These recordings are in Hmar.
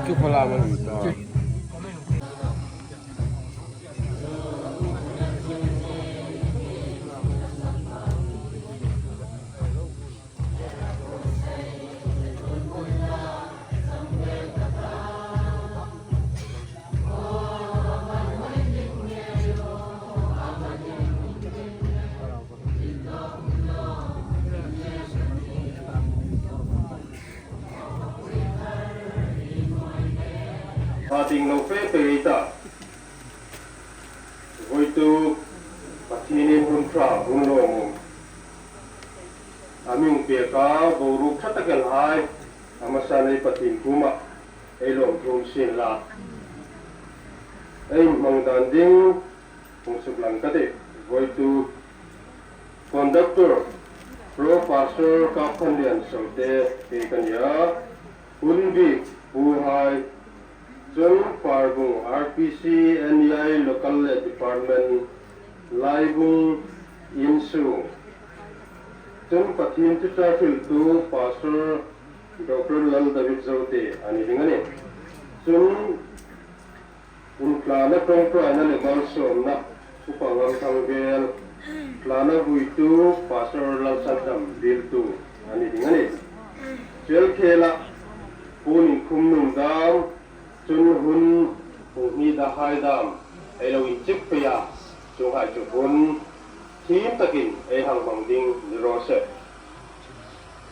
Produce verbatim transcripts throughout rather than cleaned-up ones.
Chu phala man ta. Hla ding lo fe fe ta. Voituk Pathienin hun ṭha hun lawmum a mi pek a, boruok ṭha tak el hai, a hmasan ei Pathien kuomah ei lawmthu um sien la. Ei hmang dan ding hung suklang ka tih. Voituk conductor, Pro Pastor Kapkhanlian Sote, kei ka nih a. Hun bik puhai, chun Parbung R P C N E I local le department, Laibung insung. Chun Pathien thuchah hriltu Pastor Doctor Lal David Zote a ni ding a nih. Chun inthlana ṭawngṭaina le malsawmna Upa Ngamthangvel, inthlana vuitu Pastor Lalsandam Biltu a ni ding a nih. Chu el khela puon inkhum nuom dam, chun hun hung hni dahai dam ei lo inchik pei a, chuonghai chu hun thiem takin ei hang hmang ding ni raw se.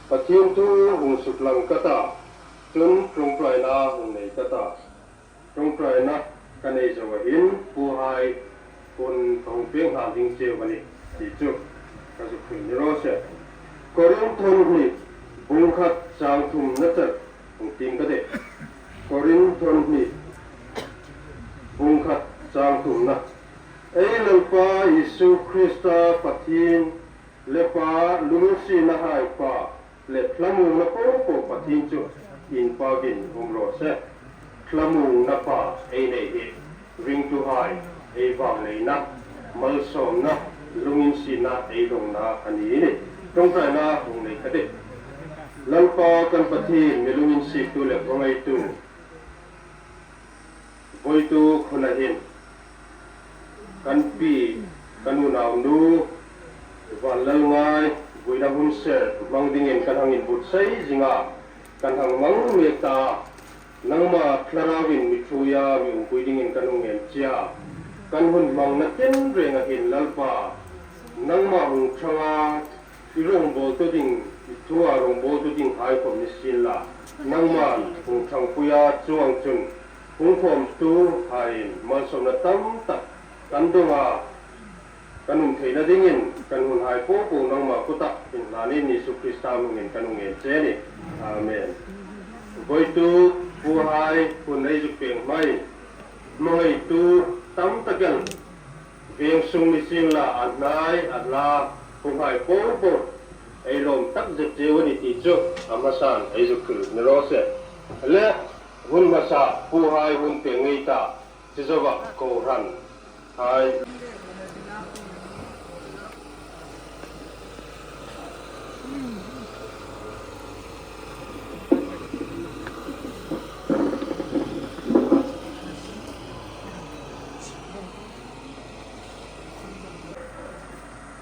Pathien thu hung suklang ka ta, chun ṭawngṭaina hung nei ka ta. Ṭawngṭaina ka nei zo a hin, puhai hun ka hung pek nghal ding cheu a nih ti chu ka zuk hril ni raw se. Korinth hni bung khat chang thumna char hung tiem ka tih. Korinth hni bung khat chang thumna. Ei Lalpa Isu Krista Pathien le Pa lunginsietnahai Pa le thlamuongna popo Pathien chu in pakin um raw se. Thlamuongna Pa ei nei hi ringtuhai ei vangneina, malsawmna, lunginsietna ei dawngna a ni a nih. Ṭawngṭaina hung nei ka tih. Lalpa kan Pathien, mi lunginsiettu le hmangaitu, voituk huna hin kan pi, kan unaunu Vanlalngai vuina hun ser hmang dingin kan hang inbuotsai zing a, kan hang hmang mek ta. Nangma thlarauin mi ṭhuoia mi umpui dingin kan hung ngen che a. Kan hun hmangna tinreng a hin Lalpa, nangma hung ṭhang a, i rongbawltu ding, i thua rongbawltu dinghai khom ni sien la, nangma hung ṭhangpuia chuong chun hung khawmtuhaiin malsawmna tam tak kan dawng a, kan um theina dingin kan hunhai popo nangma kuta inhlanin Isu Krista hmingin kan hung ngen che a nih. Amen. Voituk puhai hun ei zuk pek hmain hmangaitu tam tak el veng sung ni sien la, a hnai a hla hunhai popo ei lawm tak zet cheu a nih ti chu a hmasan ei zuk hril ni raw se. Le hun hmasa puhai hun pek ngei ta, chu zoa kohranhai.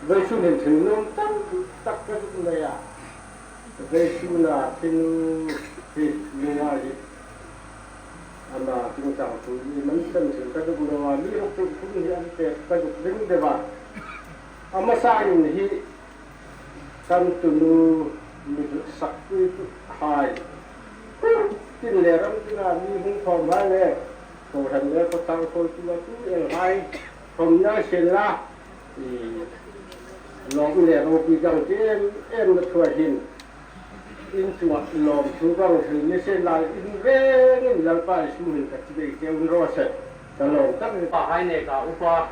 Vawisun hin thinlung tam tak ka zuk nei a. Vawisuna thinu hi nunga hi ama tingtang thu hi man san thil ka zuk lo a, mi ruk tuk thum hi an pek ka zuk ding deu a. A hmasain hi kan tunu mi zuk sakpuituhai, tin le ram tina mi hung khawmhai le, kohran le khawtlang khawtu a tu elhai khawm ni sien la, i lawm le ropui dang ti em em na thua hin, in chunga lawmthu kan hril ni sien la, in rengin Lalpa Isu hmingin ka chibai cheu ni raw se. Ka lawm tak ni. Pahai neka upa,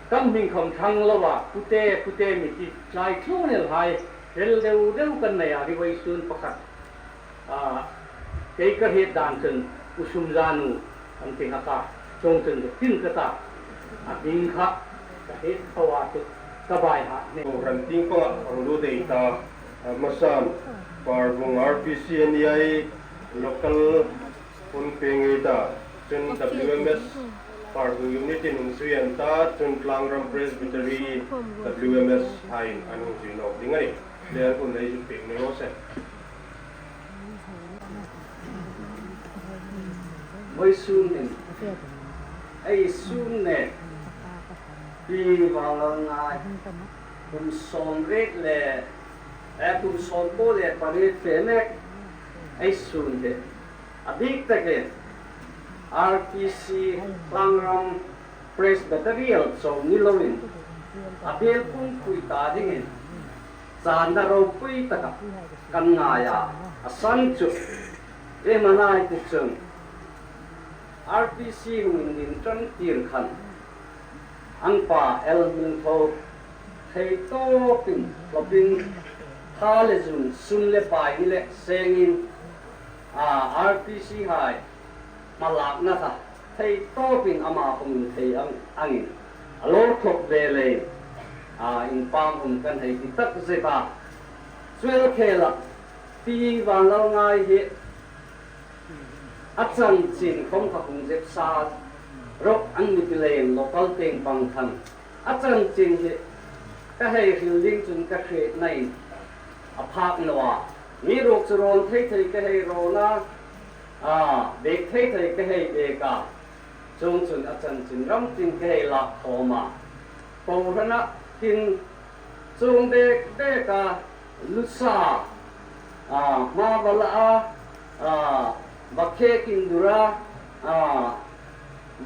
kan hming khawm ṭhang loa, pute, pute mi ti tlai tluon elhai, hril deu deu kan nei a, hi vawisun pakhat. A, kei ka hriet dan chun, U Sumzanu kan ti hlak a, chuongchun zuk hril ka ta. A hming kha ka hriet tho a chu ka bai ha hne. Kohran tieng panga hang lut ei ta, a hmasan, Parbung R P C N E I local Hun pei ngei ta, chun W M S Parhun Unit-in hung zui an ta, chun Tlangram Presbytery W M S-hai an hung zui nawk ding a nih. Le an hun ei zuk pek ni raw se. Vawisun hin ei sun ne Pi Vanlalngai kum sawmriet le, eh, kum sawmkuo le pariet fe mek ei sun hi a bik takin R P C Tlangram Presbyterian chau ni loin a biel pumpui ta dingin channa ropui taka kan ngai a. A san chu ei hmangai ti chun R P C hung indin ṭan tir khan an pa L Hmingtho thei tawpin hlawpin tha le zun, sum le pai ni le sengin, a, R P C-hai hmalakna kha thei tawpin ama khawm thei ang, angin a lo thlawp ve leiin, a, inpam hun kan hei ti takzet a. Chu el khela Pi Vanlalngai hi a chanchin khawm kha hung zep sa rawh an mi ti leiin local tieng pang khan a chanchin hi ka hei hril ding chun ka hrietnain a phak naw a. Mi ruok chu rawn thei thei ka hei rawn a, a, bek thei thei ka hei bek a. Chuongchun a chanchin ram tin ka hei lak khawm a. Kohran-a hin chuong dek dek a, lusa, a, hma va la a, a, va khek indur a, a,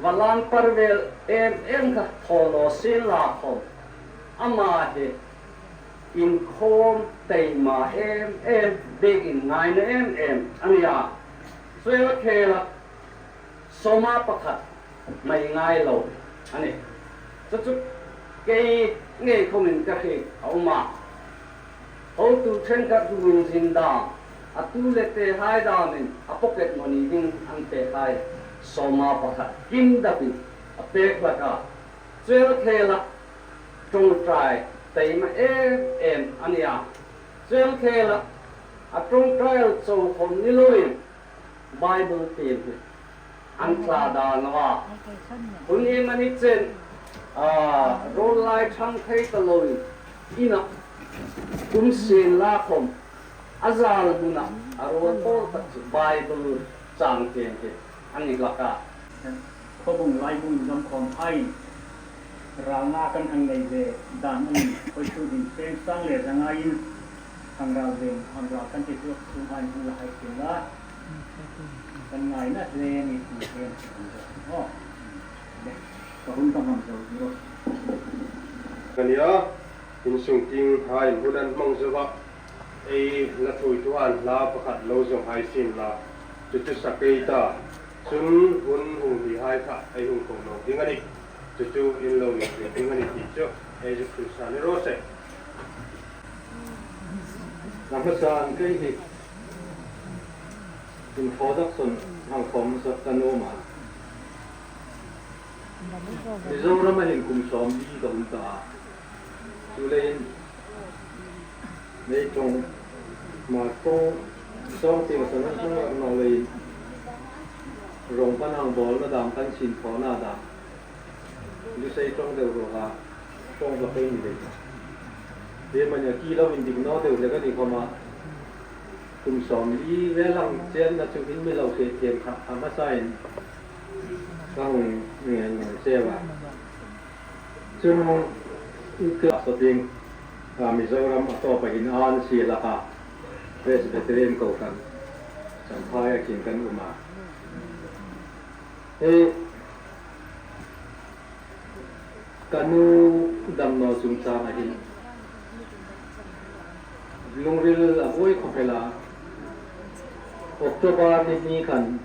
va lan par vel em em kha thaw naw sien la khawm, ama hi inkhawm taima em em, biekin ngaina em em a nih a. Chu el khela sawma pakhat mei ngai lo a nih. Chu chu kei ngei khawmin ka hriet a um a. Hotu ṭhenkhat hung inzin dam, a tu le tehai damin a pocket money ding an pek hai sawma pakhat kim dapin a pek hlak a. Chu el khela ṭawngṭai taima em em a nih a. Chu el khela a ṭawngṭai chau khawm ni loin Bible tiem hi an thla dan naw a. Hun iemani chen, a, rawl lai ṭhang thei ta loin ina um sien la khawm a zal hmuna a rawl pawl tak chu Bible chang tiem hi a ni hlak a. Khawbung laibung inzawm khawm hai ralna kan hang nei ve dan a nih. Khawsung hin seng sang le zangaiin hang ral ve, hang ral kan ti chu, chu hai hung la hai ṭhin la. Kan ngaina hle ni ti hle ni ti kan zawk. Aw. Le, ka hun ka hmang zo ni aw. Ka nia, insung tienghai hun an hmang zo a. Ei la thuoituhai hla pakhat lo zawng hai sien la. Chu chu sak ei ta. Chun hun hung hi hai kha ei hung ko nawk ding a nih. Chu chu in lo inhriet ding a nih ti chu ei zuk hril sa ni raw se. Ka hmasan kei hi introduction hang khawm zat ka nuom a. Mizoram-a hin kum sawmli ka um ta a. Chuleiin mei ṭawng, ma ṭawng, ṭawng tieng san an ṭawng lak naw leiin rawng kan hang bawlna dam, kan sinthawna dam, lusei ṭawng deu ruok a, ṭawng hlak ei ni leiin. Hi mania ki lo indik naw deu hlek a ni khawma, kum sawmli vel hang chenna chu in mi lo hriet thiem kha a hmasain ka hung ngen ngen cheu a. Chun hung, i class-a ding, a, Mizoram a tawpa hin an si hlak a, Presbyterian kohran Champhai-a khin kan um a. Hei, ka nu dam naw chungchanga hin lungril a buoi khawp el a. October ni hni khan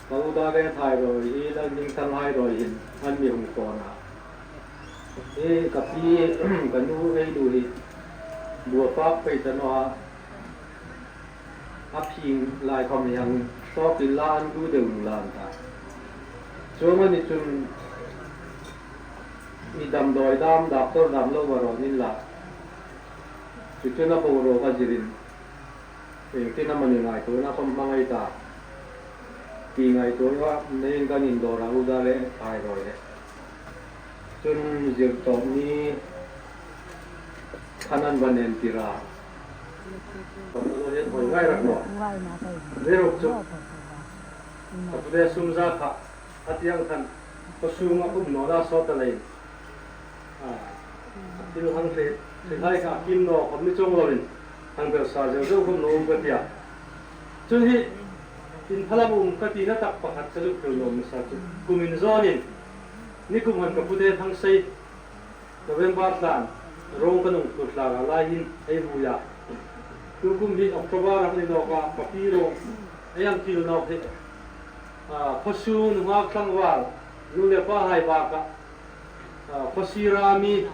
ka u Dagethai rawi hi Lalhmingthanghai rawi hin an mi hung phone a. Hi ka pi, ka nu ei du hi bu a fak pei ta naw a, a phing lai khawm hi hang sawk inla an du deu lem an ta. Chuong a ni chun i damdawi dam, doctor dam lo va rawn inla. Chu chun a boruok a zirin, iengtin amanih ngaituona khawm hmang ei ta. Ti ngaituo a, neiin kan indawr a, uda le thai rawi le. Chun zirtawp ni khan an va nen tir a. Kan lo hian hawi ngai rak maw. Ziruk chu. Ka pute sum za kha. A tiang khan. Ka sunga um naw la sawt a lei. A, a thil hang hre, hre hai kha kim naw khawm ni chuong lovin, hang belsa zeu zeu khawm lo um ka tia. Chun hi, inphalam um ka tina tak pakhat ka zuk hril nuom nasa chu. Kum inzawnin, nikum han ka pute hang sei, November thlan, rawng ka nung thur thlar a lai hin ei vui a. Tukum hi October ang ni nawk a, papi rawng, ei ang kil nawk hi. A, khawsung nunghak tlangval, nu le pa hai baka, a, khawsira mi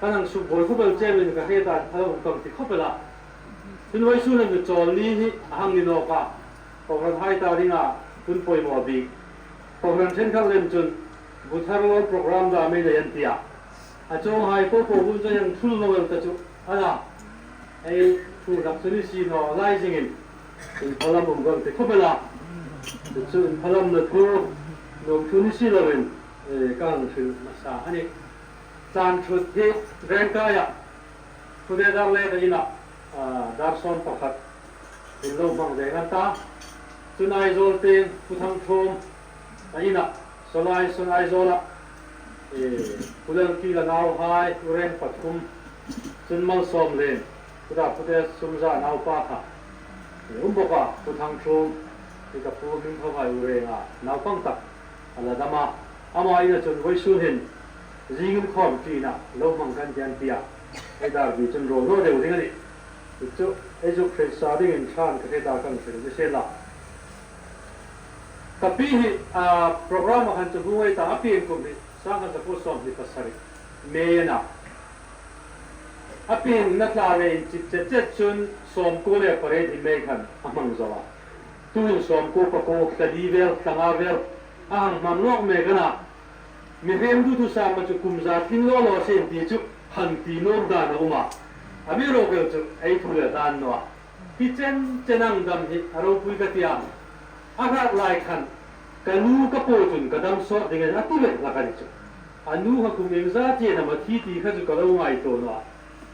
kan ang suk bawl khawp el che min ka hre ta, a lo kan ti khawp el a. Tin vawisun an chawl ni hi a hang ni nawk a. Kohran hai ta ringa hun poimaw bik. Kohran ṭhenkhat lem chun Buthar lo program da mai nei an tia. A chawng hai po po hun chu hang thul lo el ta chu. Ala, ei thu hlak chu ni si naw lai zingin, inphalam um kan ti khawp el a. Chu inphalamna thu, nuom thu ni si lovin, eh, ka hang hril hmasa a nih. Tlan thut hi Rengkaia, Pute Dar le ka ina, ah, dar sawm pakhat. In lo hmang ve ngan ta. Chun Aizawl te, Pu Thangthuom, a ina, Salai Sawn Aizawla, eh, Pu Lalkila nauhai, U Reng pathum, chun Malsawmlen, Pu Da Pute Sumza naupa kha, eh, um bawk a, Pu Thangthuom, hi ka pu hming tho hai U Renga, naupang tak. A la dam a, ama ina chun vawisun hin zingin khawm tina lo hmang kan ti an tia. Ei dar bi chun rawl naw deu ding a nih. Chu ei zuk hril sa dingin ṭhan ka hre ta kan hril ni se la. Ka pi hi, a, program a han chu hung ei ta a pieng kum hi, sangkhat zakuo sawmhni pasarih May a na. A piengna tla le inchik chet chet chun sawmkuo le pariet hi May khan a hmang zo a. Tuhin sawmkuo, pakuo, thla li vel, thla nga vel a hang hmang lawk mek a na. Mihriem duthusama chu kum za tling law law se ti chu han ti nuom dan a um a. Amiruokchu ei thu le dan naw a. Hi chen chen ang dam hi a ropui ka ti a. A hrat lai khan ka nu ka pu chun ka dam sawt ding a ti ve hlak a ni chu. A nu kha kum engzat chen am a thi ti kha chu ka lo ngaituo naw a.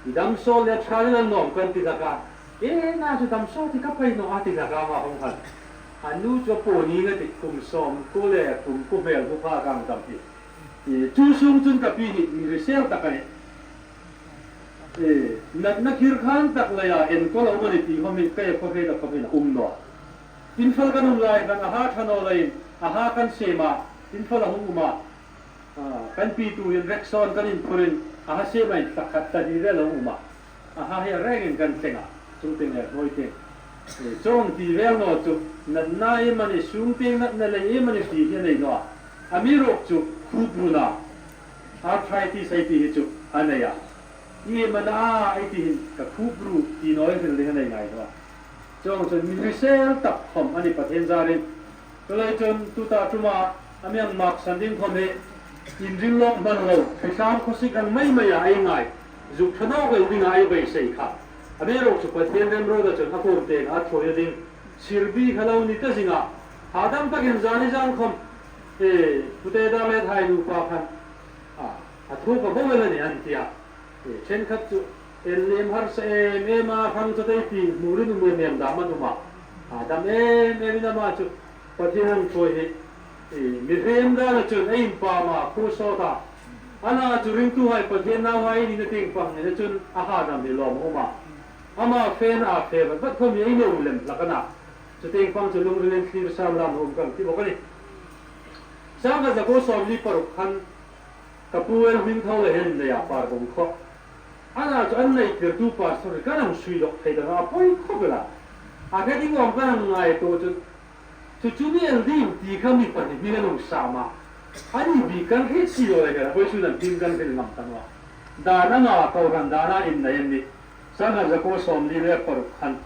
I dam sawt le ṭha le lal nawm kan ti hlak a. E, na chu dam sawt ti ka pei naw a ti hlak a, ama hung khan. A nu chu a pu ni nga ti kum sawmkuo le kum kuo hmel bu pha kang dam hi. E, chu sung chun ka pi hi mi hrisel tak a nih. E, natna khir khan tak leia enkawl a um a ni ti khawm hi ka khawhre tak khawm hin a um naw a. Imphal kan um lai khan a ha ṭha naw leiin a ha kan sem a, Imphal a hung um a. A, kan pi tu hin Rexon kan inphurin a ha sem a, in tak khat ta di vel a hung um a. A ha hi a rengin kan thleng a, chung tieng le hnuoi tieng. E, chuong ti vel naw chu, natna emaw ni, sung tieng natna lei emaw ni ti hi a nei naw a. Amiruokchu khup runa, arthritis ei ti hi chu a nei a. I emaw na a ei ti hin ka khup ru ti naw ei hril ding a nei ngai naw a. Chuong chun mi hrisel tak khawm a ni Pathien zarin. Chuleiin chun tuta ṭuma a mi hang maksan ding khawm hi inring lawk hman lo, hritlam khawsik ang mai maia ei ngai, zuk ṭha nawk el dinga ei beisei kha. Amiruokchu Pathien remruota chun a kuom tienga a ṭhuoina ding sirbi kha lo ni ta zing a. Hadam takin zani zan khawm, e, Pute Dar le hai nupa khan, a, a thuok a bo el a nih an ti a. E, ṭhenkhat chu en lem harsa em em a, hrang chawt ei ti hmurin um em em dam an um a. A dam em emin ama chu Pathien hang ṭhuoi hi, e, mihriem dana chun ei inpam a, khuo sawt a. Ana chu ringtuhai Pathien nauhai ei nina tieng pang nina chun a hadam hi lawm a um a. Ama fena a fe vat vat khawm hi ei nuom lem hlak a na. Chutieng pang chu lungrilin thlir sam lam a um kan ti bawk a nih. Sangkhat zakuo sawmli paruk khan ka pu el hming tho le hin nei a, Parbung khaw. Ana chu an nei tirtu pastor kan hang sui dawk thei dan a, a pawi khawp el a. A hre ding awm kan hang ngaituo chu, chu chu mi el ding ti kha mi pahni hming an hung sam a. Ani bik kan hriet si lo le kha, vawisun an hming kan hril ngam ta naw a. Dan anga kohran dana innei an nih. Sangkhat zakuo sawmli le paruk khan.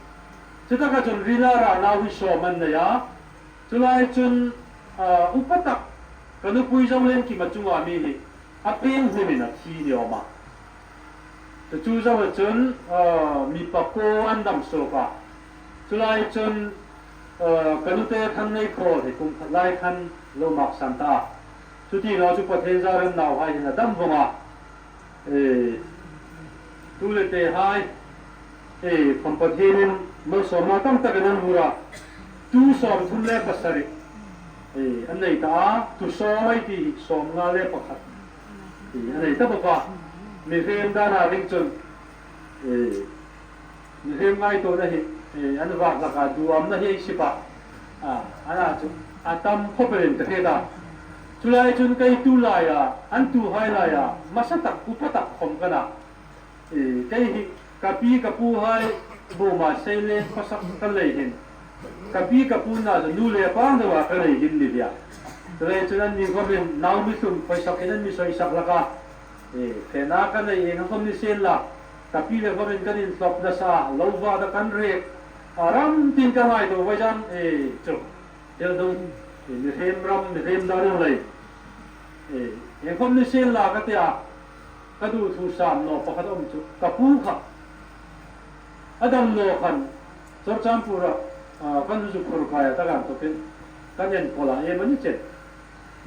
Chutaka chun Rila Ranau hi sawm an nei a. Chulai chun, a, upa tak ka nupui Zolenkim a chunga mi hi a peng hlimin a thi ni awm a. Chu chu zo a chun, a, mi pakuo an dam suok a. Chulai chun, Eh, ka nute Thangnei Khawl hi kum khat lai khan lo maksan ta a. Chuti naw chu Pathien zârin nauhai hin a dam vawng a. Eh, tu le tehai, eh, khawm Pathienin malsawmna tam tak an vur a. Tu sawmthum le pasari, eh, an nei ta a, tu sawm ei ti hi sawmnga le pakhat, eh, an nei ta bawk a. Mihriem dâna ding chun, eh, mihriem ngaituona hi, eh, an vâk hlak a, duamna hi ei sip a. A, a na chu a tam khawp elin ka hriet a. Chu lai chun kei tu laia, an tuhai laia hmasa tak, upa tak khawm ka na. Eh, kei hi ka pi ka puhai buma sei le khawsak ka nei hin, ka pi ka pu na chu nu le pa deu a ka nei hin ni dia. Chu lai chun anni khawmin nau mi hlum khawsak hin an mi sawisak hlak a. Eh, fena ka nei ieng khawm ni sien la, ka pi le khawmin kan inhlawp nasa, lo va da kan rek, a ram tin ka ngaituo vaizan, eh, chu. Tel dong, eh, mihriem ram, mihriem dâr lei. Eh, ieng khawm ni sien la ka tia, ka duthusam naw pakhat a um chu, ka pu kha. A dam naw khan, Churachandpur-a, ah, kan zuk khur kaia ta kan tawkin, kan enkawl a, iemani chen.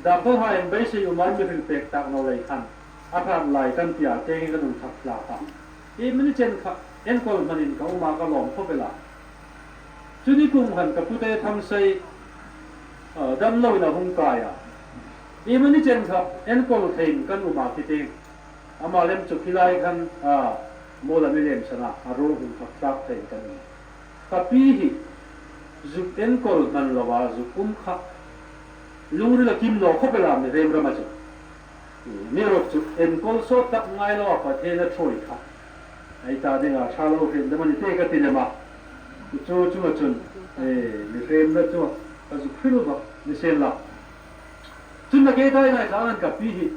Doctor-hai beisei um a, mi hril pek tak naw lei khan, a hrat lai kan tia, tieng kan um thak hlak a. Iemani chen kha, enkawl hmanin ka um a, ka lawm khawp el a. Chu ni kum khan ka pute Thangsei, ah, damloin a hung kai a. Iemani chen kha, enkawl theiin kan um a, ti tieng. Ama lem chu khi lai khan, ah, mual a mi lem sana, a ruol hung thak hlak theiin kan um. Ka pi hi zuk enkawl hman loa zuk um kha lungril a kim naw khawp el a, mihriem rama chu. Amiruokchu enkawl sawt tak ngai loa Pathien a ṭhuoi kha ei ta dinga ṭha lo hril dam a ni teh ka ti lem a. Chu chunga chun, eh, mihriemna chu ka zuk hril bak ni sien la. Chun nakie dâina khan ka pi hi,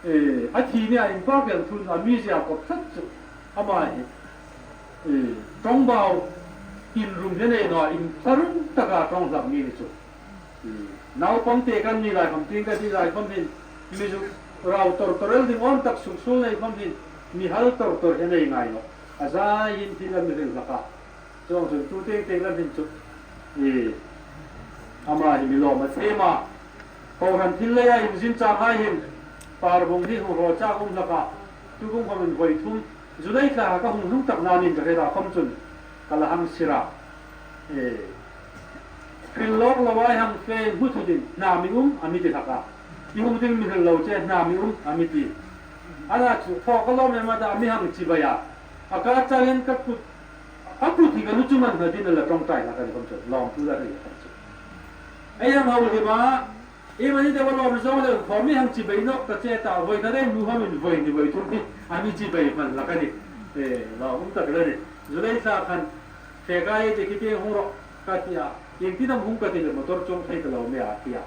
eh, a thi nia inpâk el thun a mizia kop tlat chu ama hi, eh, ṭawngbau inrum hi nei naw a, inthlahrung taka ṭawng hlak mi ni chu. Eh, naupang te kan ni lai khawm, tieng ka ti lai khawm hin, mi zuk rau tawr tawr el ding awn tak suksuol nei khawm hin, mi hal tawr tawr hi nei ngai naw. A zai hin thil a mi hril hlak a. Chuong chun tu tieng tieng lam hin chu, eh, ama hi mi lawm a thiem a. Kohran thil leia inzin changhai hin, Parbung hi hung hraw chak um hlak a. Tu kum khawmin voi thum, July thla ka hung hnung tak nanin ka hriet a khawm chun, ka la hang sir a. Eh, hril lawk loa i hang fe hmu thut in, hnam i um, a mi ti hlak a. I hung ding mi hril lo che, hnam i um, a mi ti. A na chu, thaw ka lawm em a ta, a mi hang chibai a. A ka changin ka kut A kut hi ka lu chunga hnatin a la ṭawngṭai hlak a ni khawm chu, lawmthu la hril khawm chu. Ei hang hau hi ma, iemani deu a lawm zo le, khawm i hang chibai nawk ta che ta, voi khat ei hmu khawmin voi hni voi thum hi a mi chibai hman hlak a nih. Eh, lawm um tak el a nih. July thla khan, fe ka ei ti khi tieng hung rawh ka ti a, iengtin am hung ka ti le motor chuong thei ta lo me a ti a.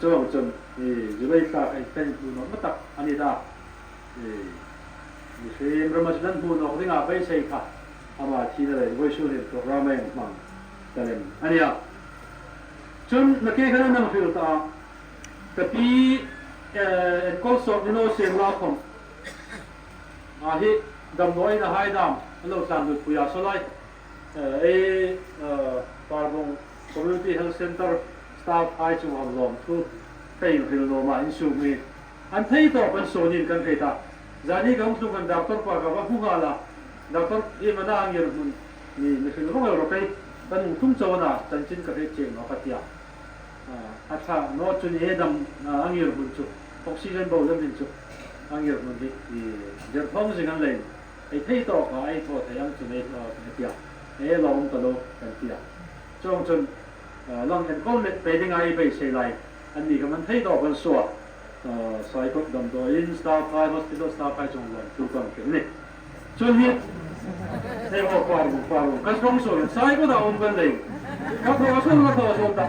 Chuong chun, eh, July thla kha kan hmu nawk ma tak a ni ta. Eh, mihriem rama chun an hmu nawk dinga beisei kha ama thina lei vawisun hin program a hmang ta lem a nia. Chun nakie khan a nang hril ta a. Ka pi, eh, enkawl sawt ni naw sien la khawm. A hi damdawiinahai dam an lo tlan lut pui a, saw lai. Eh, ei, eh, Parbung Community Health Centre staff hai chu an lawmthu ka inhril nuom a, insuk mi an thei tawp an sawn in kan hriet a. Zani ka hung tlung khan doctor pa ka va hmu nghal a. Doctor, iemani a ngirhmun mi, mi hril vawng el rawh, kei kan hung tlung chau a na, chanchin ka hriet chieng naw ka ti a. A, a ṭha naw chu ni e dam, a, a ngirhmun chu, oxygen bo dam hin chu, a ngirhmun hi, i, derthawng zing an lei, ei thei tawk a, ei thaw thei ang chu nei, a, ka ti a, ei lawm ta lo kan ti a. Chuong chun, a, lang enkawl met pei dinga ei beisei lai, anni khawm an thei tawk an suo a. A, Saikot damdawiin staff hai, hospital staff hai chungah lawmthu kan hril a nih. Chun hi, hei ho, Parbung, Parbung, kan ṭawng suo, Saikot a um kan lei. Ka thaw suol, ka thaw suol ta.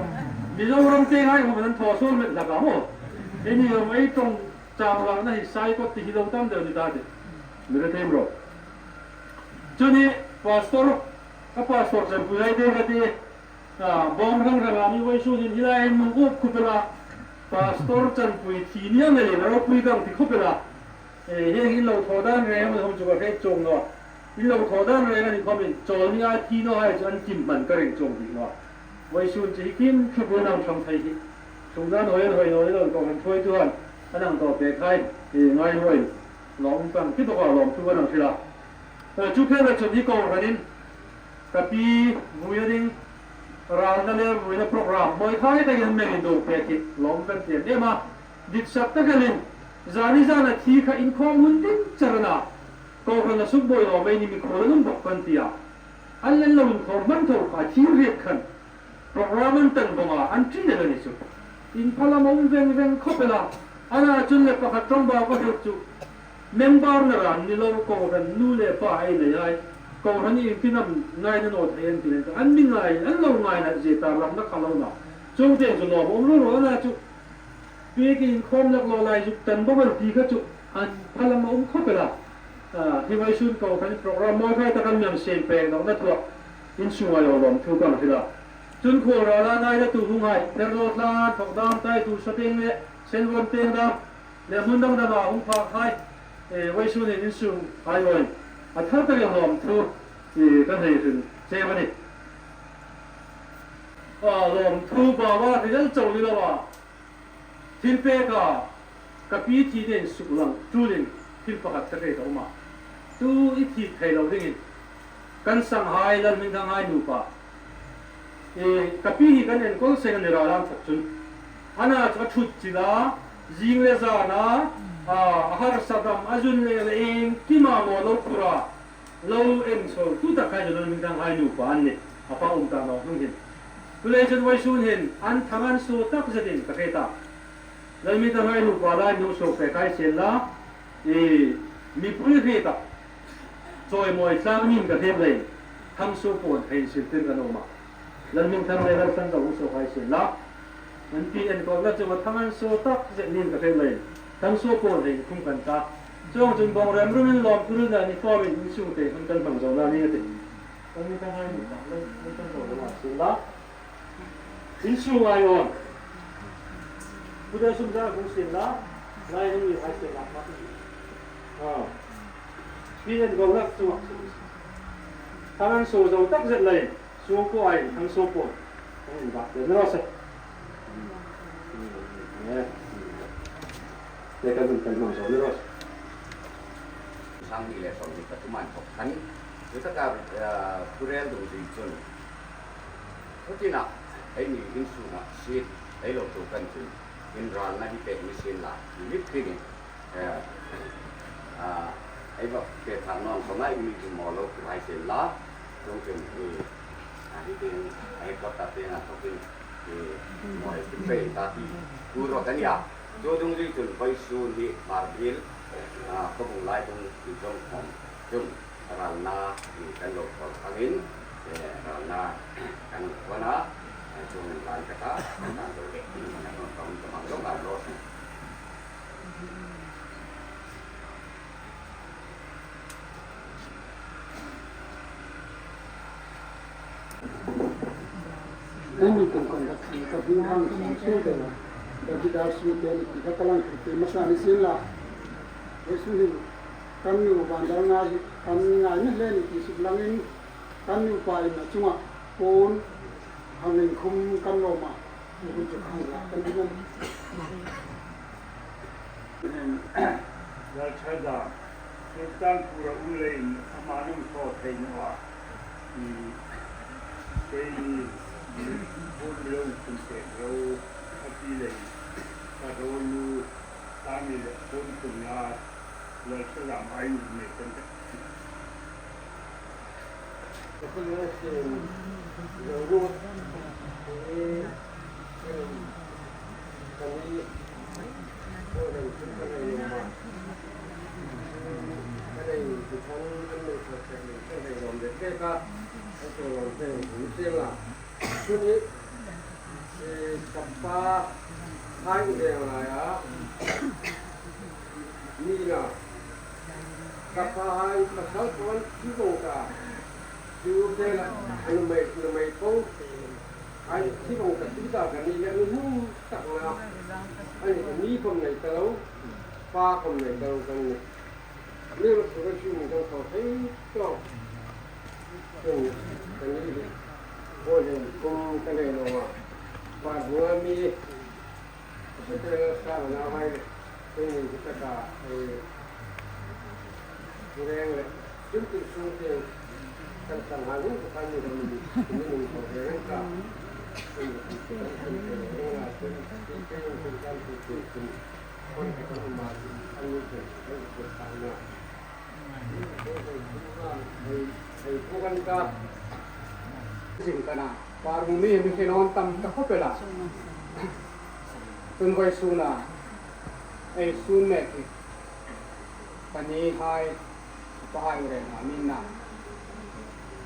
Mizoram te ngai hmu an thaw suol met hlak a maw. Eini hawng ei ṭawng chang lakna hi Saikot ti hi lo tam deu ni ta tih. Mi hre thiem ro. Chun hi pastor, ka pastor chanpui lai te ka ti. A, bawm hrang hrang a mi vawisun hin hi lai hin mi up khawp el a. Pastor chanpui thi ni ang elin a ropui kan ti khawp el a. E, hi hin lo thaw dan reng hawng chu ka hre chuong naw. In lo thaw dan reng a ni khawmin, chawl ni a thi nawhai chu an kim hman ka ring chuong bik naw a. Vawisun chu hi kim thluk in ang ṭhang thei hi. Ṭhung dan hoi an hoi naw ni lo, kohran ṭhuoitu han an hang thaw pek hai, e, ngai hoi. Lawm um tah ti bawk a, lawmthu kan hang hril a. E, chu khela chun hi kohranin ka pi vuina ding, ralna le vuina program mawi khai takin an mi indawn pek hi lawm kan ti em em a. Ditsak tak elin, zani zana thi kha inkhawm hun ding char a na. Kohran a suk buoi lo mai ni mi khuol an um bawk kan ti a. An lo inkhawm hman tho kha thi riet khan. Program an tan vawng a, an ṭi lem a ni chu. Inphalam a um veng veng khawp el a. Ana chun le pakhat ṭawngbau ka hril chu, member-na ran ni lo, kohran nu le pa ei nei hai, kohran inpinam ngaina naw thei an ti lem chu. An mi ngai, an lo ngaina zie tarlamna kha lo na. Chuong tieng chu lawm um ru ru a na chu. Piekin inkhawm lak lo lai zuk tan bawk an ti kha chu, an phalam a um khawp el a. A, hi vawisun kohran program mawi khai tak an mi hang siem pek nawna thua, in sunga lo lawmthu kan hril a. Chun khuolrala ngainatu hung hai, Therlo tlan, Thawk Dam, Taitu, Soteng le Senvon teng dam le hmun dang dama hung phak hai, e, vawisun in in sunghai awiin a thar takin lawmthu, e, kan hei hril che a nih. A, lawmthu bau a hril chau ni lo a. Thil pek a, ka pi thi dingin suklang tulin thil pakhat ka hriet a um a. Tu i thi thei lo dingin kan sanghai, Lalhmingthanghai nupa. E, ka pi hi kan enkawl seng a ni, rala an thawk chun. Ana chu a ṭhut chil a, zing le zana, a, a harsa dam, a zun le le iengkima maw lo phur a. Lo en chawltu tak hai chu Lalhmingthanghai nupa an nih, a pa um ta naw hnung hin. Chuleiin chun vawisun hin an thang an suo tak zetin ka hriet a. Lalhmingthanghai nupa lai nu suok pek hai sien la, e, mipui hriet tak chawimawi tlang niin ka hriet leiin, thang suo puon hei insil tir ka nuom a. Lalhmingthanghai, Lalsanzo hung suok hai sien la. An pi enkawlna chunga thang an suo tak zet niin ka hriet leiin, thang suo puon hei inkhum kan ta. Chuongchun bawng rem rumin lawmthu hrilna ni fawmin in sung te hun kan hmang zo na ni a tih. Lalhmingthanghai nupa, Lalsanzo hung suok hai sien la. In sunghai awn. Pu Delsumzar hung sien la, lai hung ni hai sien la. A. Pi enkawlna chunga thang an suo zo tak zet leiin, suo puon, thang suo puon. Thang in bak le ni raw se. Le kan hun kan hmang zo ni raw se. Sang hni le sawmhni pathum an thawk khan, chu taka, eh, Pu Rel Dungzui chun, thutina, eini in sunga seat ei lo tuok khan chun, in ralna hi pek ni sien la, ni mit khi ni. Eh, ah, ei va pe thang naw ang khawma in meeting maw lo pu hai sien la, chuongchun, eh, ah, hi tieng, ah, headquarter tieng a thawkin, eh, maw ei pe ta ti, tu ro kan ya. Chu dungzui chun vawisun hi Hmarbiel, ah, khawbung lai dung inzawm khawm chun ralna, eh, kan lo khawl angin, eh, ralna kan lo khawl a, eh, chuongin ral ka ta, kan lo, kan lo, kan lo, kan lo. Eini kan conduct ka ding hang sang su te la, ka ding dar su te ni ka lang te masa ni sien la. Vawisun hin kan nu Vandal ngai, kan ngai ni le ni ti suk langin, kan nupa in a chunga puon hang inkhum kan nuom a. Hun chu khang la kan ding a nih. Lalthadam, Sultanpur-a um leiin ama hung thaw thei naw a. Hmm. Keini, hmm, bul lo kum te lo, a ti leiin, ka ro lu, tani le, bul kum na, Lalthadam ai ni me kan te. Chun hi, eh, ka pa hai veng laia ni na, ka pa hai pasal pawn thi vong ta, chu te la, a nuhmei, nuhmei pawn hai thi vong ta, chu ta ka ni le, nuhmei tak na, a ni, ni khom nei ta lo, pa khom nei ta lo kan ni. Ni ma su ka chu mi dang ko hei to. Ken, ken ni di. Bo len kum ka nei naw a. Ba bu a mi. Ka su te na sa na hai. Ken ni di ta ka, eh, reng le. Kin ti su te. Kan sang ha ni ka ni ni. Ni ni ko reng ka. Ken ni di ta ka ni reng a. Ken ni di ta ka ni. Zing ka na, par mi mi hre nawn tam ta khop el a. Tun vawisun a, ei sun mek hi, ka ni hai, pa hai reng a mi na.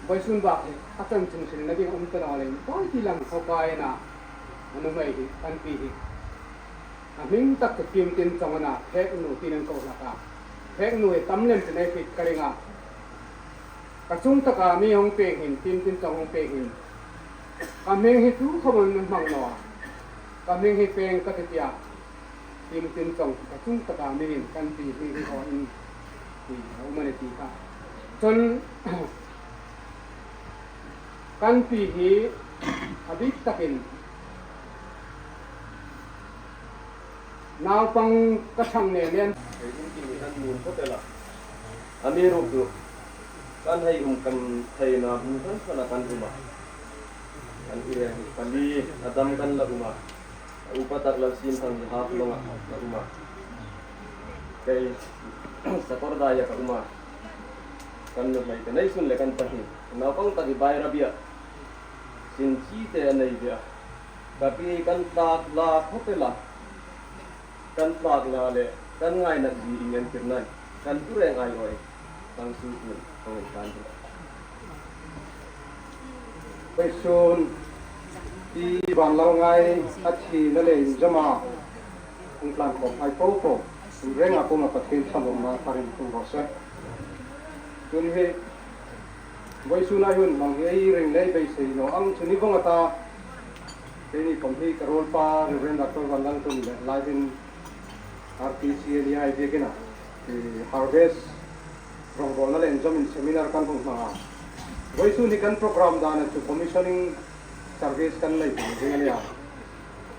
Vawisun bak hi, a chanchin hrilna ding um ta naw leiin, pawi ti lang khop a ina, a nuhmei hi, kan pi hi. A hming tak chu Fimtinchawng a na, Pheknu tiin an ko hlak a. Pheknu hi tam lem chu nei fit ka ring a. Ka chung taka mi hung pek hin, Fimtinchawng hung pek hin. Ka hming hi tu khawm an hmang naw a. Ka hming hi peng ka ti tia. Fimtinchawng ka chung taka mi hin kan pi hming hi haw in. Ti, a um a ni ti kha. Chun, kan pi hi a bik takin naupang ka chang nen nen. Ei hung ti mi kan nun khop el a. Amiruokchu kan hei um kan theina hmun hran hrana kan um a. Kan i reng pali a dam kan la um a. A upa tak Lalsinthang hi Haflong a ka um a. Kei Sakawrdai a ka um a. Kan nuhmei te nei sun le kan pahni. Naupang tak hi Bairabi a. Sin chi te a nei ve a. Ka pi kan tlak la khop el a. Kan tlak la le kan ngaina zie in entirnan kan tu reng ai oi. Kan su tu kong kan tu. Vawisun Pi Vanlalngai a thina le inzawma hung tlan khawm hai po po. Inrenga kuoma Pathien thlamuongna tharin hung raw se. Tun hi vawisun a hun hmang hi ei ring lei beisei naw ang chu ni vong a ta. Keini khawm hi ka ruolpa Reverend Doctor Vanlalngaiin le live in R T C a ni a, ei biekin a, eh, harvest rongbawlna le inzawmin seminar kan hung hmang a. Vawisun hi kan program dana chu commissioning service kan nei ding a nia.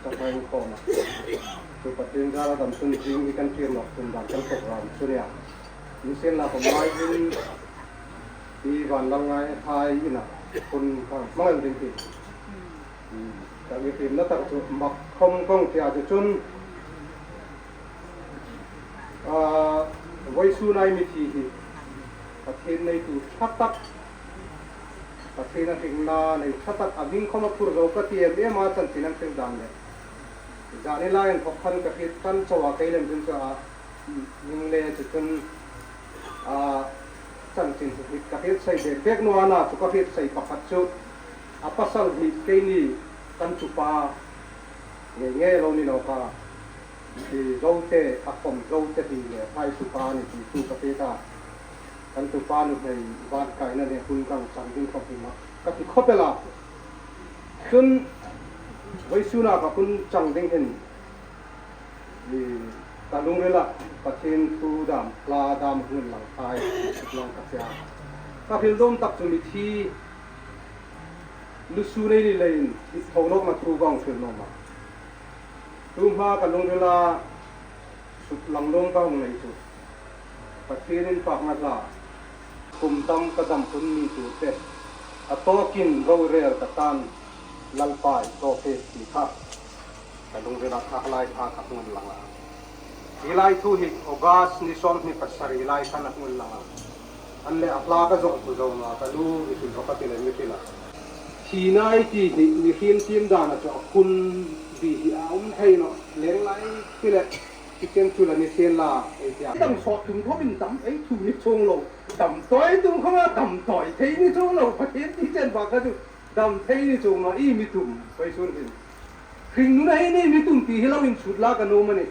Ka hmai khawm a. Chu Pathien zara dam chun zing hi kan kir nawk chun dan kan program chu nia. Nisienla khawm lai in Pi Vanlalngai hai ina hun kan hmang ding hi. Ka mi hriemna tak chu mak khawm kong tia chu chun, ah, vawisun a ei mi thi hi Pathien neitu ṭha tak, Pathien a hringna nei ṭha tak, a hming khawm a phur zo ka ti em em a, chanchin an hril dan le. Zani lai inthok khan ka hriet kan chau a, kei lem chun chu a, hming le chu chun, a, chanchin chu hriet ka hriet sei bek bek naw a, na chu ka hriet sei pakhat chu a pasal hi keini kan tupa ngei ngei lo ni lo kha. Ti Zote, a khawm Zote ti le, hai tupa ni ti chu ka hriet a. Kan tupa nuhmei van kaina le hun kan chang ding khawm hi mak ka ti khawp el a. Chun vawisun a ka hun chang ding hin, i, ka lungrila Pathien thu dam, hla dam hung inlang hai, lang ka tia. Ka hril dawm tak chu mithi lusu nei ni leiin, i tho nawkna thu ka hung hril nawk a. Tu hma ka lungrila suklang lawm ka hung nei chu Pathien inpakna hla, kum tam ka dam hun ni tur te, a tawkin rorel ka tan, Lalpa i tawk e ti kha ka lungrila thaklai kha ka hung inlang a. Hi lai thu hi August ni sawmhni pasari lai khan a hung inlang a. An le a hla ka zawng ku zo naw a, ka nu hi thil ro ka ti le mi ti la. Thina ei ti hi mihriem tiem dana chu a hun bi hi a um thei naw, leng lai ti le. Ti chen chu la ni sien la, ei tia. Dang sawt tum khawmin dam ei thei ni chuong lo. Dam tawi tum khawma dam tawi thei ni chuong lo. Pathien ti chen ba ka chu dam thei ni chuong lo, i mi tum, vawisun hin. Hringnuna hi ni mi tum ti hi lo insut la ka nuom a nih.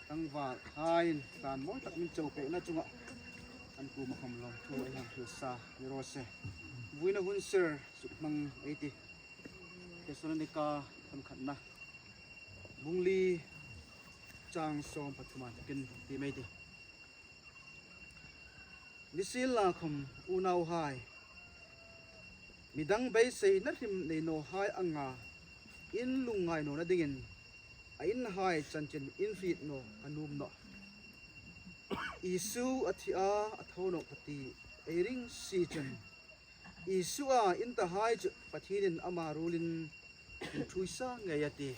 Tlangval haiin tlan mawi tak min chau pekna chungah an kuoma khawm lawmthu ei hang hril sa ni raw se. Vawiina hun sir suk hmang ei tih. Thessalonika thawnkhatna bung li chang sawm pathum a takin ti mei ti. Nisienlakhawm unauhai, midang beiseina hrim nei nawhai anga in lungngai nawna dingin a inhai chanchin in hriet naw ka nuom nawh. Isu a thi a, a tho nawk ta ti ei ring si chun, Isua in tahai chu Pathienin ama ruolin in ṭhuoi sa ngei a tih.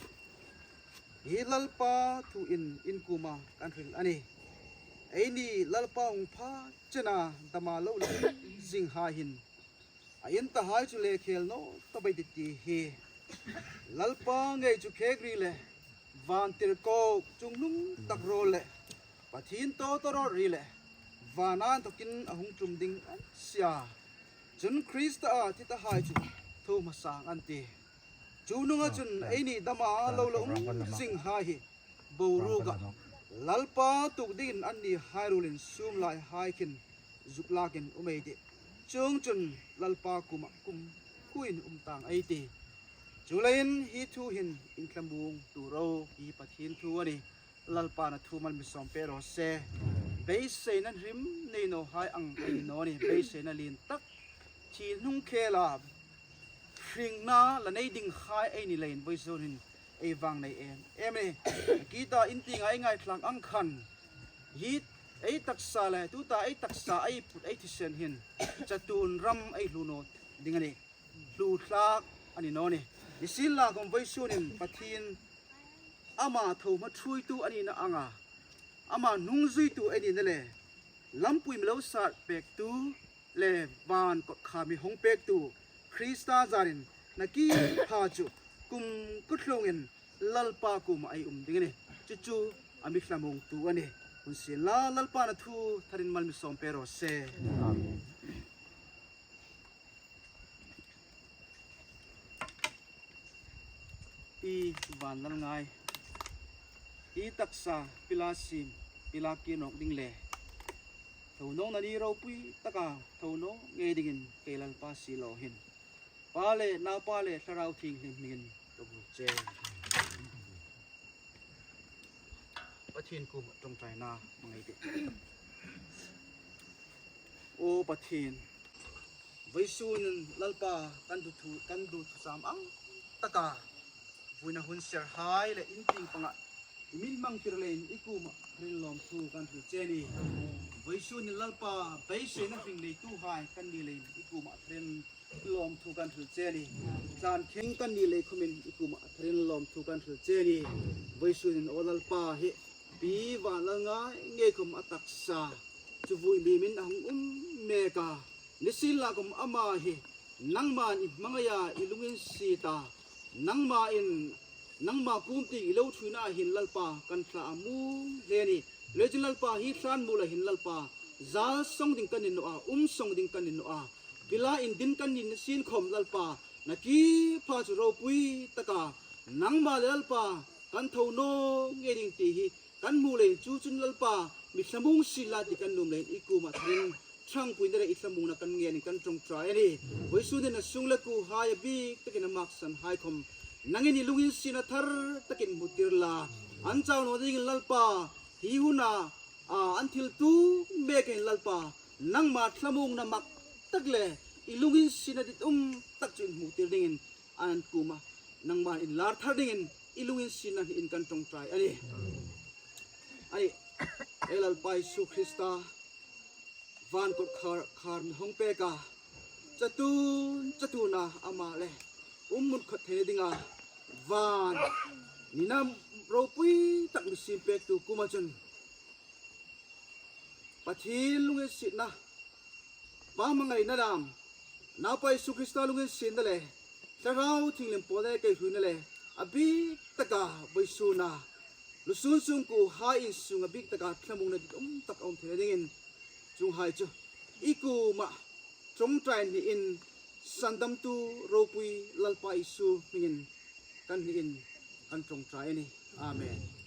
Hi Lalpa thuin in kuoma kan hril a nih. Eini Lalpa hung pha chena dama lo la zinghai hin a in tahai chu le khel naw ta bawk ti ti hi Lalpa ngei chu khek ri le, vantirko chungnung tak rawl le, Pathien tawtawrawlh ri le, vana inthokin a hung tlum ding an sia. Chun Krista a thi tahai chu tho hmasa ang an tih. Chu nunga chun eini dama lo la um zinghai hi boruoka Lalpa tuok dingin annihai ruolin sum laihai khin zuk lakin um ei tih. Chuongchun Lalpa kuoma kumkhuoin um tang ei tih. Chuleiin hi thu hin inthlamuong tu ro, hi Pathien thu a nih. Lalpan a thu mal mi sawm pek raw se. Beiseina hrim nei nawhai ang ei ni naw nih. Beiseina lien tak, thi hnung khela hringna la nei dinghai ei ni leiin vawisun hin ei vang nei em em a nih. Kita in tienga ei ngaithla ang khan hi ei taksa le tuta ei taksa, ei put, ei thisen hin chatuon ram ei hluo naw ding a nih. Hluo thlak a ni naw nih. Nisienlakhawm vawisun hin Pathien ama tho hma ṭhuoitu a nina anga, ama hnungzuitu ei nina le, lampui mi lo sat pektu le van kawtkhar mi hawng pektu Krista zarin nakie pha chu kumkhuo tlungin Lalpa kuoma ei um ding a nih. Chu chu a mi thlamuongtu a nih. Hun sien la, Lalpan a thu tharin mal mi sawm pek raw se. Amen. Pi Vanlalngai, i taksa pila siem, pila kir nawk ding le tho nawkna ni ropui taka tho nawk ngei dingin kei Lalpa siehlaw hin Pa le Naupa le Thlarau Thienghlim hmingin ka buk che. Pathien kuoma ṭawngṭaina hmang ei tih. Aw Pathien, vawisun hin Lalpa kan duthusam ang taka vawiina hun sir hai le in tieng panga i mi hmangtir leiin i kuoma tharin lawmthu kan hril che a nih. Vawisun hin Lalpa, beiseina hrim neituhai kan ni leiin i kuoma tharin lawmthu kan hril che a nih. Tlan kheng kan ni lei khomin i kuoma tharin lawmthu kan hril che a nih. Vawisun hin aw Lalpa, hi Pi Vanlalngai ngei khawm a taksa chu vui limin a hung um mek a. Nisienlakhawm ama hi nangman i hmangaia i lunginsiet a, nangmain, nangma kuom tieng i lo ṭhuoina hin Lalpa kan thla a muong hle a nih. Leiin Lalpa, hi thlan muola hin Lalpa, zal sawng ding kan ni naw a, um sawng ding kan ni naw a, pila indin kan ni na sien khawm Lalpa, Nakie pha chu ropui taka nangma le Lalpa kan tho naw ngei ding ti hi kan hmu leiin, chu chun Lalpa, mi thlamuong sien la ti kan nuom leiin i kuoma tharin ṭhangpuina le i thlamuongna kan ngenin kan ṭawngṭai a nih. Vawisun hin a sung le kuohai a bik takin a maksan hai khawm nangin i lunginsietna thar takin hmutir la, an chau naw dingin Lalpa, hi huna a, an thil tu mek hin Lalpa, nangma thlamuongna mak tak le i lunginsietna ditum tak chu inhmutir dingin an kuoma nangman inlar thar dingin i lunginsietna hniin kan ṭawngṭai a nih. A nih, ei Lalpa Isu Krista van kawtkhar khar mi hawng pek a, chatuon chatuona ama le um hmun khat theina dinga van nina ropui tak mi siem pektu kuoma chun Pathien lunginsietna, Pa hmangaina dam, Naupa Isu Krista lunginsietna le Thlarau Thienghlim pawlna le kaihruoina le a bik taka vawisuna lusun sung kuohai in sunga bik taka thlamuongna ditum tak a um theina dingin chuonghai chu i kuoma ṭawngṭai hniin, sandamtu ropui Lalpa Isu hmingin kan hniin kan ṭawngṭai a nih. Amen.